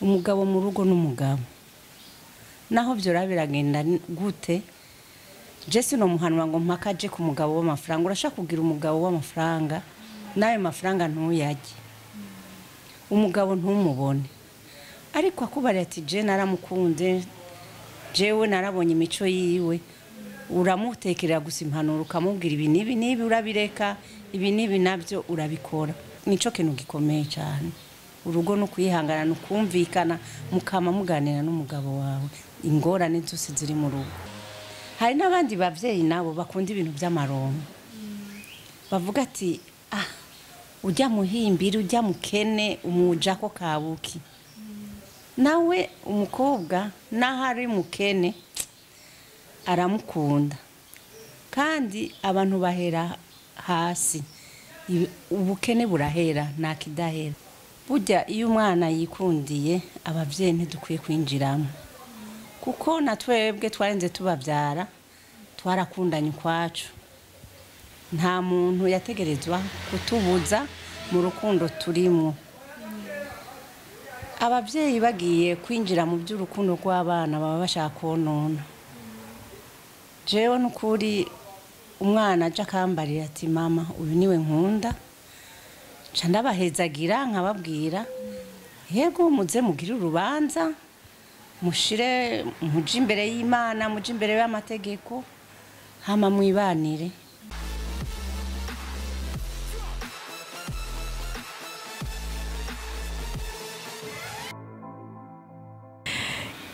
Umugabo mu rugo n'umugabo, naho vyora biragenda gute, je sinomuhanura ngo mpaka aje ku mugabo w'amafaranga. Urashaka kugira umugabo w'amafaranga, n'ayo mafaranga ntuyarye, umugabo ntumubone, ariko akubariye ati je naramukunze, jewe narabonye imico yiwe, uramutekerera gusa impanuro, ukamubwira ibi n'ibi n'ibi urabireka, ibi n'ibi nabyo urabikora. Nico kintu gikomeye cyane. Urugo no kwihangana no kumvikana, mukama muganira n'umugabo wawe ingorane zose ziri mu rugo. Hari n'abandi bavyeyi nabo bakunda ibintu by'amaronko, bavuga ati ah, ujya muhimbira, ujya mukene, umujako kabuki. Nawe umukobwa naho ari mukene aramukunda, kandi abantu bahera hasi. Ubukene burahera, nta kidahera. Burya iyo umwana yikundiye, abavyeyi ntidukwiye kwinjiramo, kuko na twebwe twarenze tubavyara, twarakundanye ukwacu. Nta muntu yategerezwa kutubuza mu rukundo turimwo. Abavyeyi bagiye kwinjira mu by'urukundo rw'abana baba bashaka konona. Jewe n'ukuri, umwana aje akambarira ati mama, uyu niwe nkunda, nca ndabahezagira, nkababwira yego, muze mugire urubanza, mushire muje imbere y'Imana, muje imbere y'amategeko, hama mwibanire.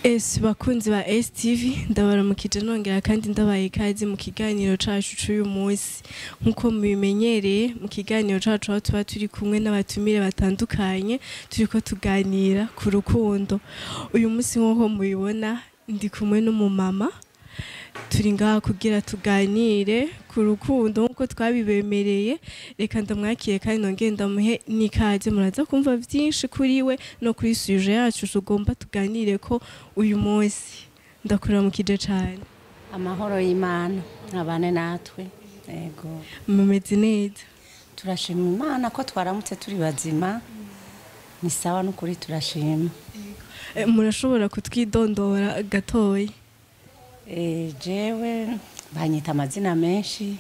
Ese bakunzi ba STV, ndabaramukije nongera kandi ndabaye ikaze mu kiganiro cacu c'uyu munsi. Nk'uko mubimenyereye, mu kiganiro cacu aho tuba turi kumwe n'abatumire batandukanye, turiko tuganira ku rukundo. Uyu munsi, nk'uko mubibona, ndi kumwe n'umumama. Turi ngaha kugira tuganire ku rukundo nk'uko twabibemereye. Reka ndamwakire kandi nongere ndamuhe n'ikaze. Muraza kumva vyinshi kuri we no kuri sujet yacu tugomba tuganire ko uyu munsi. Ndakuramukije cane. Amahoro y'Imana abane natwe, yego. Mumeze neza? Turashima Imana ko twaramutse turi bazima, ni sawa n'ukuri, turashima. Murashobora kutwidondora gatoyi? Jewe banyita amazina menshi.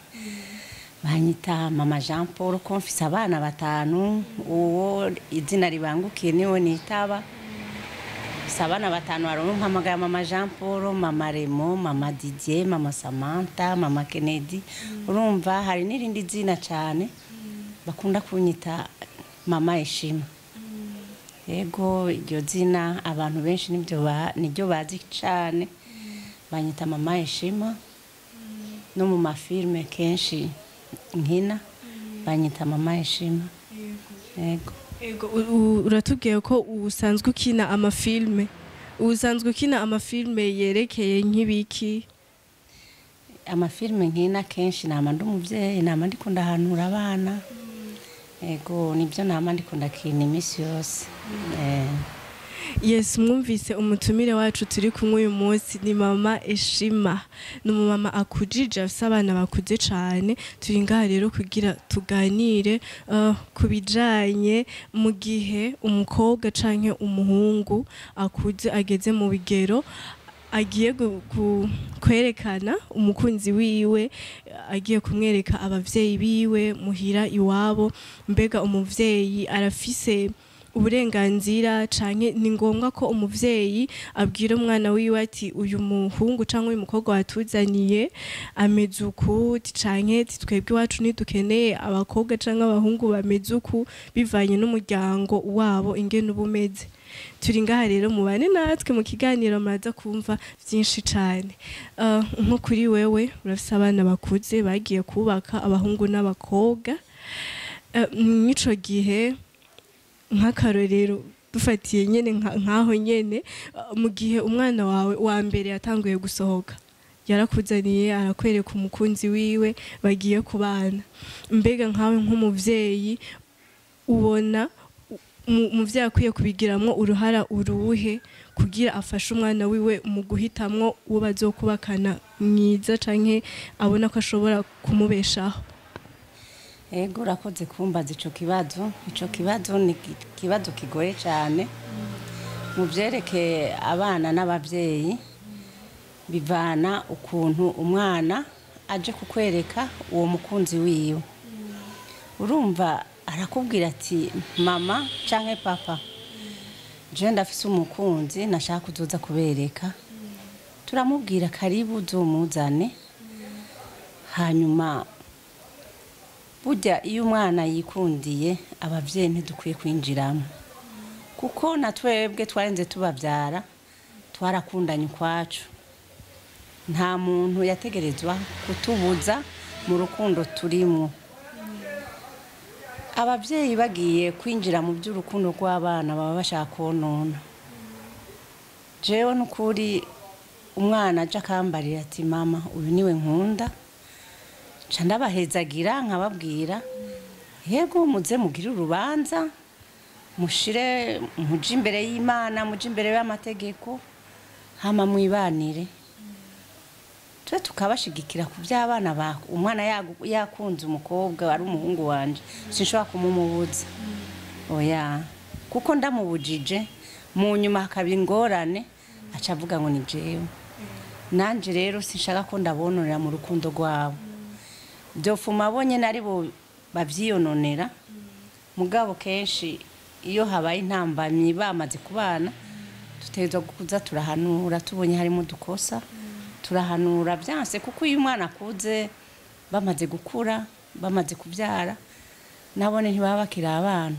Banyita Mama Jean Paul, ko mfise abana batanu, uwo izina ribangukiye niwe nitaba. Mfise abana batanu, hari umpamagara Mama Jean Paul, Mama Remo, Mama Didier, Mama Samantha, Mama Kennedy. Urumva hari n'irindi zina cyane bakunda kunyita, Mama Eshima. Yego, iryo zina abantu benshi nibyo niryo bazi cyane, banyita Mama Eshima. No mu mafilme kenshi nkina banyita Mama Eshima, yego. Ego, uratubwiye ko usanzwe ukina amafilme. Usanzwe ukina amafilme yerekeye nk'ibiki? Amafilme nkina kenshi nama ndi umuvyeyi, nama ndiko ndahanura abana. Yego, nibyo nama ndiko ndakina iminsi yose. Yes, mwumvise umutumire wacu turi kumwe uyu munsi ni Mama Eshima. Ni umumama akujije, afise abana bakuze cane. Turi ngaha rero kugira tuganire ku bijanye mu gihe umukobwa canke umuhungu akuze, ageze mu bigero, agiye kwerekana umukunzi wiwe, agiye kumwereka abavyeyi biwe muhira iwabo. Mbega umuvyeyi arafise uburenganzira, canke ni ngombwa ko umuvyeyi abwira umwana wiwe ati uyu muhungu canke uyu mukobwa watuzaniye ameze uku, canke ati twebwe iwacu ntidukeneye abakobwa canke abahungu bameze uku, bivanye n'umuryango wabo ingene uba umeze? Turi ngaha rero, mubane natwe mu kiganiro, muraza kumva vyinshi cane. Nko kuri wewe, urafise abana bakuze bagiye kubaka, abahungu n'abakobwa. Mw'ico gihe, nk'akarorero dufatiye nyene nkaho nyene, mu gihe umwana wawe wa mbere yatanguye gusohoka, yarakuzaniye, arakwereka umukunzi wiwe bagiye kubana, mbega nkawe nk'umuvyeyi ubona umuvyeyi akwiye kubigiramwo uruhara uruhe kugira afashe umwana wiwe mu guhitamwo uwo bazokubakana mwiza, canke abona ko ashobora kumubeshaho? Ego, urakoze kumbaza ico kibazo. Ico kibazo ni ikibazo kigoye cyane. Mu byerekeye abana n'ababyeyi, bivana ukuntu umwana aje kukwereka uwo mukunzi wiwe. Urumva arakubwira ati: "Mama canke papa, je ndafise umukunzi, nashaka kuzoza kubereka." Turamubwira: "Karibu, uzomuzane." Hanyuma burya iyo umwana yikundiye, abavyeyi ntidukwiye kwinjiramo, kuko na twebwe twarenze tubavyara, twarakundanye ukwacu. Nta muntu yategerezwa kutubuza mu rukundo turimwo. Abavyeyi bagiye kwinjira mu by'urukundo rw'abana, baba bashaka konona. Jewe n'ukuri, umwana aje akambarira ati: "Mama, uyu niwe nkunda," nca ndabahezagira, nkababwira: "Yego, muze mugire urubanza, mushire muje imbere y'Imana, muje imbere y'amategeko, hama mwibanire." Twe tukabashigikira ku by'abana ba umwana. Yakunze umukobwa, ari umuhungu wanje, sinshobora kumumubuza, oya, kuko ndamubujije mu nyuma hakaba ingorane, aca avuga ngo ni jewe. Nanje rero sinshaka ko ndabononera mu rukundo rwabo. Byofuma bo nyene ari bo bavyiyononera. Mugabo kenshi iyo habaye intambamyi bamaze kubana, dutegerezwa kuza turahanura. Tubonye harimo udukosa, turahanura byanse, kuko iyo umwana akuze, bamaze gukura, bamaze kubyara, nabone ntibaba bakiri abana.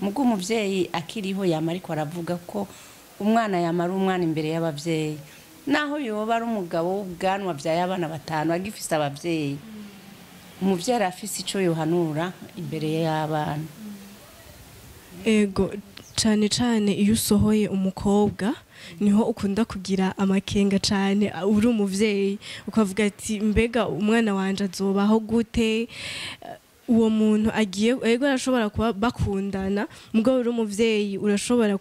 Mugo umuvyeyi akiriho yama ariko aravuga ko umwana yamara umwana imbere y'abavyeyi, naho yoba ari umugabo w'ubwanwa abyaye abana batanu, agifise abavyeyi. Umuvyeyi arafise ico yohanura imbere y'abana. Ego, cane cane iyo usohoye umukobwa niho ukunda kugira amakenga cane. Uri umuvyeyi, ukavuga ati: "Mbega umwana wanje azobaho gute?" Uwo muntu agiye, ego, arashobora kuba bakundana, mugabo uri umuvyeyi urashobora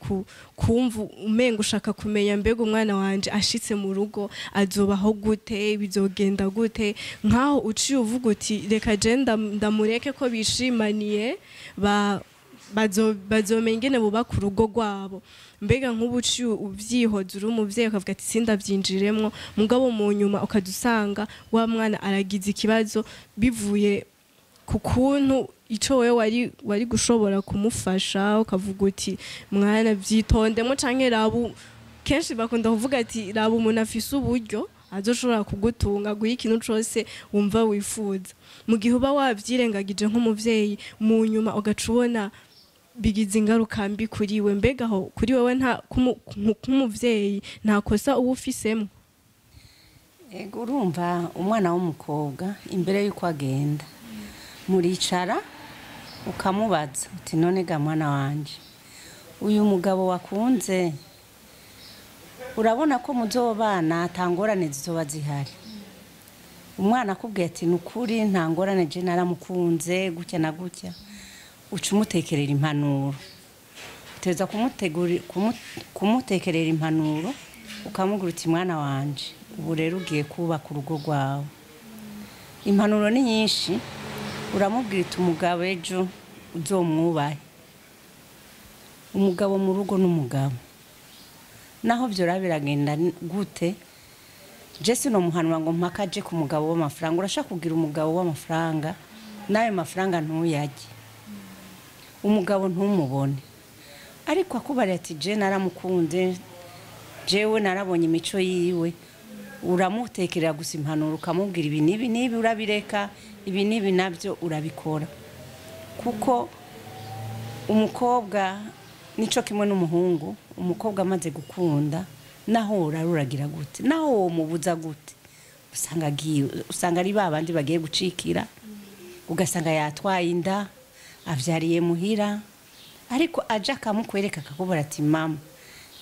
kumva umenga ushaka kumenya: mbega umwana wanje ashitse mu rugo azobaho gute? Bizogenda gute? Nkaho uciye uvuga uti: "Reka je ndamureke ko bishimaniye, ba bazomenya ingene bubaka urugo rwabo." Mbega nk'ubu uciye ubyihoza uri umuvyeyi, ukavuga ati: "Sindabyinjiremwo," mugabo mu nyuma ukajya usanga wa mwana aragize ikibazo bivuye ku kuntu ico wewe wari gushobora kumufasha, ukavuga uti: "Mwana, vyitondemo," canke rabu kenshi bakunda kuvuga ati: "Raba umuntu afise uburyo azoshobora kugutunga, guha ikintu cose wumva wifuza." Mu gihe uba wavyirengagije nk'umuvyeyi, mu nyuma ugaca ubona bigize ingaruka mbi kuri we. Mbega aho kuri wewe nta nk'umuvyeyi nta kosa uba ufisemo? Ego, urumva umwana w'umukobwa, imbere y'uko agenda, muricara ukamubaza uti: "None ga mwana wanje, uyu mugabo wakunze, urabona ko muzobana, ata ngorane zizoba zihari?" Umwana akubwiye ati: "Ni ukuri, nta ngorane, je naramukunze gutya na gutya," uca umutekerera impanuro. Uteza kumutekerera impanuro, ukamubwira uti: "Mwana wanje, ubu rero ugiye kubaka urugo rwawe." Impanuro ni nyinshi. Uramubwira uti: "Umugabo ejo uzomwubahe. Umugabo mu rugo n'umugabo, naho vyora biragenda gute, je sinomuhanura ngo mpaka aje ku mugabo w'amafaranga. Urashaka kugira umugabo w'amafaranga, n'ayo mafaranga ntuyarye, umugabo ntumubone. Ariko akubariye ati: 'Je naramukunze, jewe narabonye imico yiwe,' uramutekerera gusa impanuro, ukamubwira: 'Ibi n'ibi n'ibi urabireka, ibi n'ibi nabyo urabikora.' Kuko umukobwa nico kimwe n'umuhungu. Umukobwa amaze gukunda, naho uraruragira gute, naho uwo mubuza gute, usanga agiye, usanga ari ba bandi bagiye gucikira, ugasanga yatwaye inda, avyariye muhira. Ariko aje akamukwereka, akakubura ati: 'Mama,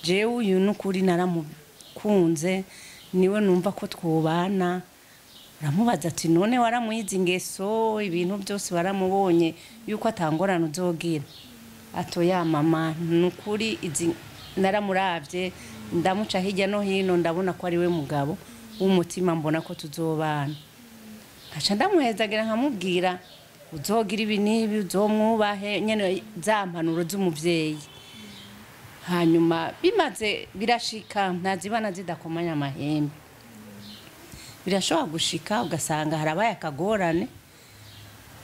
jewe uyu n'ukuri naramukunze, niwe numva ko twobana.' Uramubaza ati: 'None waramwize ingeso, ibintu byose waramubonye yuko atangorana uzogira?' Ato: 'Ya mama, nukuri izi naramuravye, ndamuca hirya no hino, ndabona ko ari we mugabo w'umutima, mbona ko tuzobana.' Nkaca ndamuhezagira, nkamubwira: 'Uzogira ibi n'ibi, uzomwubahe,' nyene za mpanuro z'umuvyeyi. Hanyuma bimaze birashika, ntazibana zidakomanya amahembe, birashobora gushika ugasanga harabaye akagorane.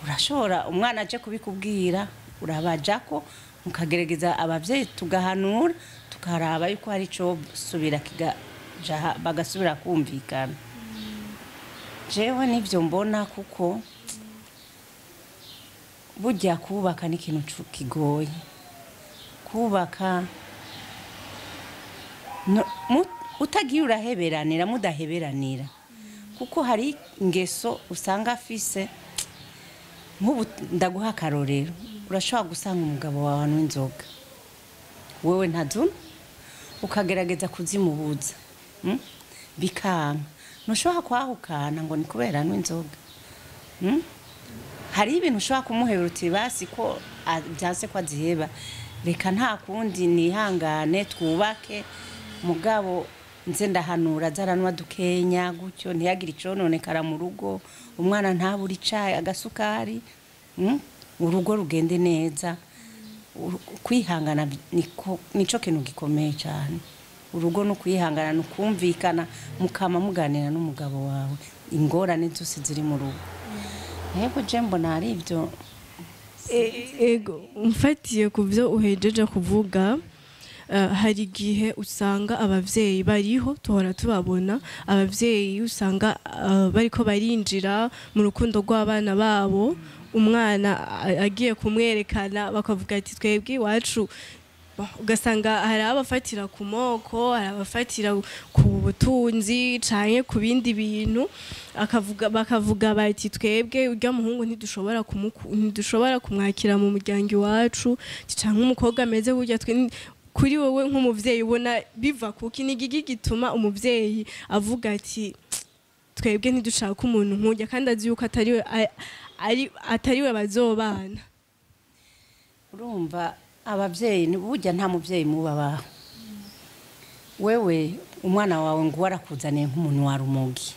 Urashobora umwana aje kubikubwira, urabajako mukagerageza abavyeyi tugahanura, tukaraba yuko hari ico subira kigaja, bagasubira kumvikana. Jewe nivyo mbona, kuko burya kubaka ni ikintu kigoye kubaka. Utagiye uraheberanira, mudaheberanira, kuko hari ingeso usanga afise. Nk'ubu ndaguha akarorero, urashobora gusanga umugabo wawe anywa inzoga, wewe ntazuna, ukagerageza kuzimubuza, Bikanka. Ntushobora kwahukana ngo ni kubera anywa inzoga, Hariho ibintu ushobora kumuhebera uti basi ko byanse ko aziheba, reka nta kundi nihangane twubake, mugabo nze ndahanura azaranwa dukenya gutyo, ntiyagire icononekara mu rugo, umwana ntabure icayi agasukari, Urugo rugende neza. Kwihangana nico kintu gikomeye cyane. Urugo no kwihangana, no kumvikana, mukama muganira n'umugabo wawe ingorane zose ziri mu rugo. Yego, je mbona ari ibyo. Ego, mfatiye ku byo uhejeje kuvuga, hari igihe usanga abavyeyi bariho, tuhora tubabona abavyeyi usanga bariko barinjira mu rukundo rw'abana babo, umwana agiye kumwerekana bakavuga ati twebwe iwacu, ugasanga hari abafatira ku moko, hari abafatira ku butunzi canke ku bindi bintu, bakavuga bati twebwe urya muhungu ntidushobora kumwakira mu muryango iwacu, canke umukobwa ameze burya. Twe kuri wowe nk'umuvyeyi ubona biva kuki? Ni igiki gituma umuvyeyi avuga ati twebwe ntidushaka umuntu nk'urya, kandi azi yuko atariwe bazobana? Urumva abavyeyi ni burya nta muvyeyi muba baho. Wewe umwana wawe ngo warakuzaniye nk'umuntu wa rumogi,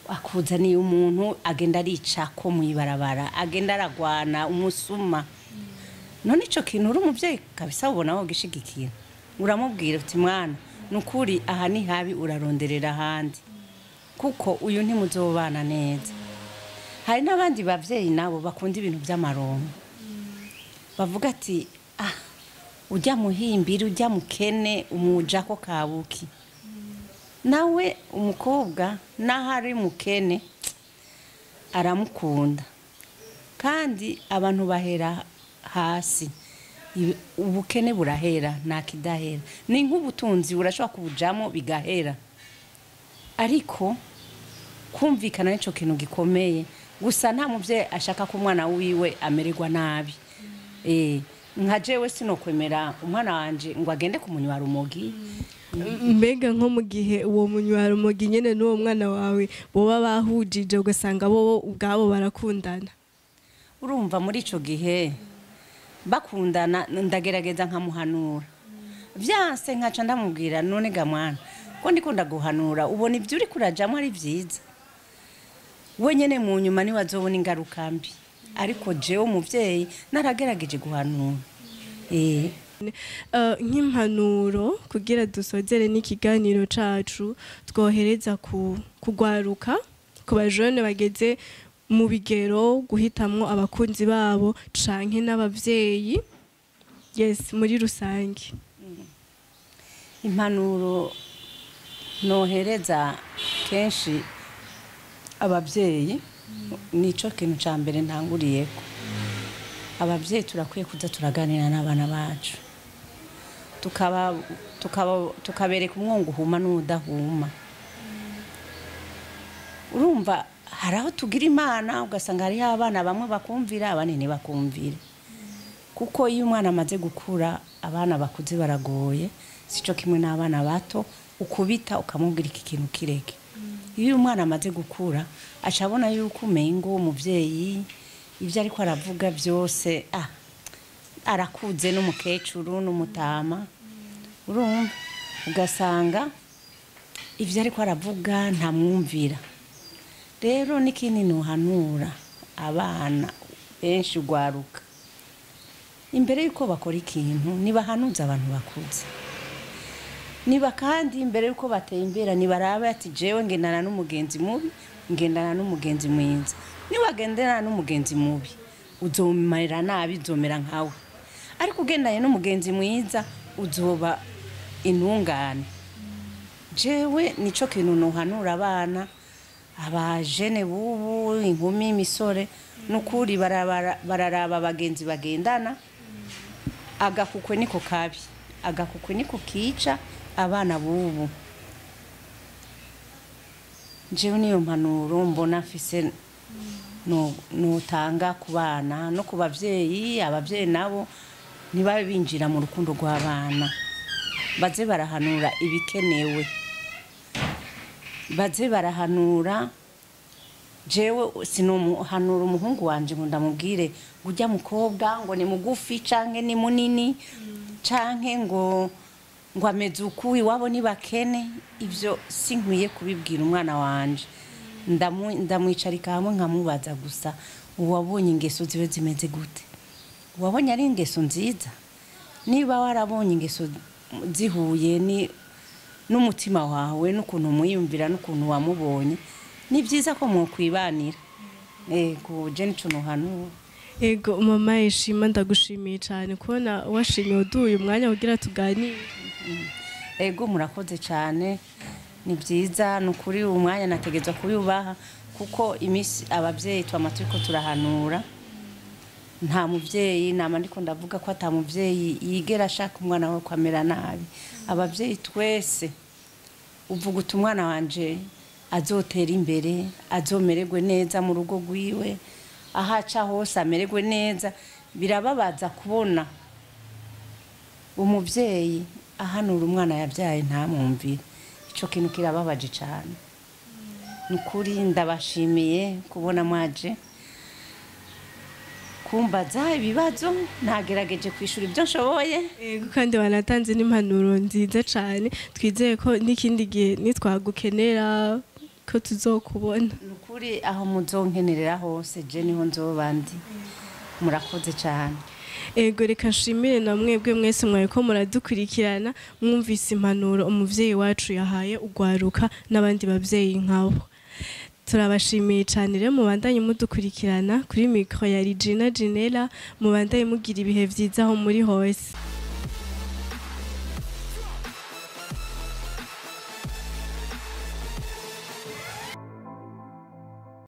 akuzaniye umuntu agenda arica ko mw'ibarabara, agenda aragwana, umusuma. None ico kintu uri umuvyeyi kabisa ubona wogishigikira? Uramubwira uti mwana, nukuri aha ni habi, uraronderera ahandi, kuko uyu ntimuzobana neza. Hari n'abandi bavyeyi nabo bakunda ibintu vy'amaronko, bavuga ati ah, ujya muhimbira ujya mukene umujako kabuki. Nawe umukobwa naho ari mukene aramukunda, kandi abantu bahera hasi. Ubukene burahera, nta kidahera, ni nk'ubutunzi urashobora kubujamo bigahera, ariko kumvikana nico kintu gikomeye. Gusa nta muvyeyi ashaka ko umwana wiwe amererwa nabi. Nka jewe sinokwemera umwana wanje ngo agende kumunywa rumogi. Mbega nko mu gihe uwo munywa rumogi nyene n'uwo mwana wawe boba bahujije, ugasanga bo ubwabo barakundana? Urumva muri ico gihe bakundana, ndagerageza nkamuhanura, vyanse nkaca ndamubwira none ga mwana, ko ndiko ndaguhanura, ubona ibyo uri kurajamwo ari vyiza? Wenyene mu nyuma niwe azobona ingaruka mbi, ariko jewe umuvyeyi naragerageje guhanura. Nk'impanuro kugira dusozere n'ikiganiro cacu twohereza ku kugwaruka, ku bajene bageze mu bigero guhitamwo abakunzi babo canke n'abavyeyi, yes, muri rusange. Impanuro nohereza kenshi abavyeyi, nico kintu ca mbere ntanguriyeko. Abavyeyi turakwiye kuza turaganira n'abana bacu, tukabereka umwongo uhuma n'udahuma. Urumva hari aho tugira Imana ugasanga hariho abana bamwe bakumvira, abandi ntibakumvire, kuko iyo umwana amaze gukura, abana bakuze baragoye, sico kimwe n'abana bato ukubita ukamubwira iki kintu kireke. Iyo umwana amaze gukura aca abona yuko umengo umuvyeyi ibyo ariko aravuga byose, arakuze n'umukecuru n'umutama. Urumva ugasanga ibyo ariko aravuga ntamwumvira. Rero n'ikindi nuhanura abana benshi ugwaruka, Imbere yuko bakora ikintu nibahanuza abantu bakuze, niba kandi imbere yuko bateye imbere nibaraba ati jewe ngendana n'umugenzi mubi, ngendana n'umugenzi mwiza. Niwagendana n'umugenzi mubi uzomera nabi, uzomera nkawe, ariko ugendanye n'umugenzi mwiza uzoba intungane. Jewe nico kintu nohanura abana, abajene bubu, inkumi, imisore, nukuri bararaba abagenzi bagendana. Agakukwe niko kabi, agakukwe niko kica abana bubu. Jewe niyo mpanuro mbona mfise notanga ku bana no ku bavyeyi. Abavyeyi nabo ntibabe binjira mu rukundo rw'abana, baze barahanura ibikenewe, baze barahanura. Jewe sinomuhanura umuhungu wanje ngo ndamubwire ngo ujya mukobwa ngo ni mugufi canke ni munini canke ngo ameze uku, iwabo ni bakene. Ivyo sinkwiye kubibwira umwana wanje. Ndamwicarika hamwe nkamubaza gusa, uwabonye ingeso ziwe zimeze gute? Uwabonye ari ingeso nziza? Niba warabonye ingeso zihuye ni n'umutima wawe n'ukuntu mwiyumvira n'ukuntu wamubonye, ni byiza ko mukwibanira. Ego, je nico nohanura. Ego mama Eshima, ndagushimiye cyane kubona washimiye uduye umwanya kugira tuganire. Ego murakoze cyane, ni byiza, ni ukuri umwanya nategetswe kuyubaha, kuko iminsi abavyeyi twama turiko turahanura. Nta muvyeyi, nama ndiko ndavuga ko ata muvyeyi yigera ashaka umwana we kwamera nabi. Abavyeyi twese uvuga uti umwana wanje azotera imbere, azomererwe neza mu rugo rwiwe, ahaca hose amererwe neza. Birababaza kubona umuvyeyi ahanura umwana yabyaye ntamwumvire. Ico kintu kirababaje cyane. Nukuri ndabashimiye kubona mwaje kumbaza ibibazo, nagerageje kwishura ibyo nshoboye. Ego kandi wanatanze n'impanuro nziza cyane, twizeye ko n'ikindi gihe nitwagukenera ko tuzokubona. Nukuri aho muzonkenerera hose je niho nzoba ndi. Murakoze cyane. Ego reka nshimire na mwebwe mwese mwariko muradukurikirana, mwumvise impanuro umuvyeyi wacu yahaye ugwaruka n'abandi bavyeyi nkabo. Turabashimiye cyane rero, mubandanye mudukurikirana kuri micro ya Regina Ginella, mubandanye mugira ibihe vyiza aho muri hose.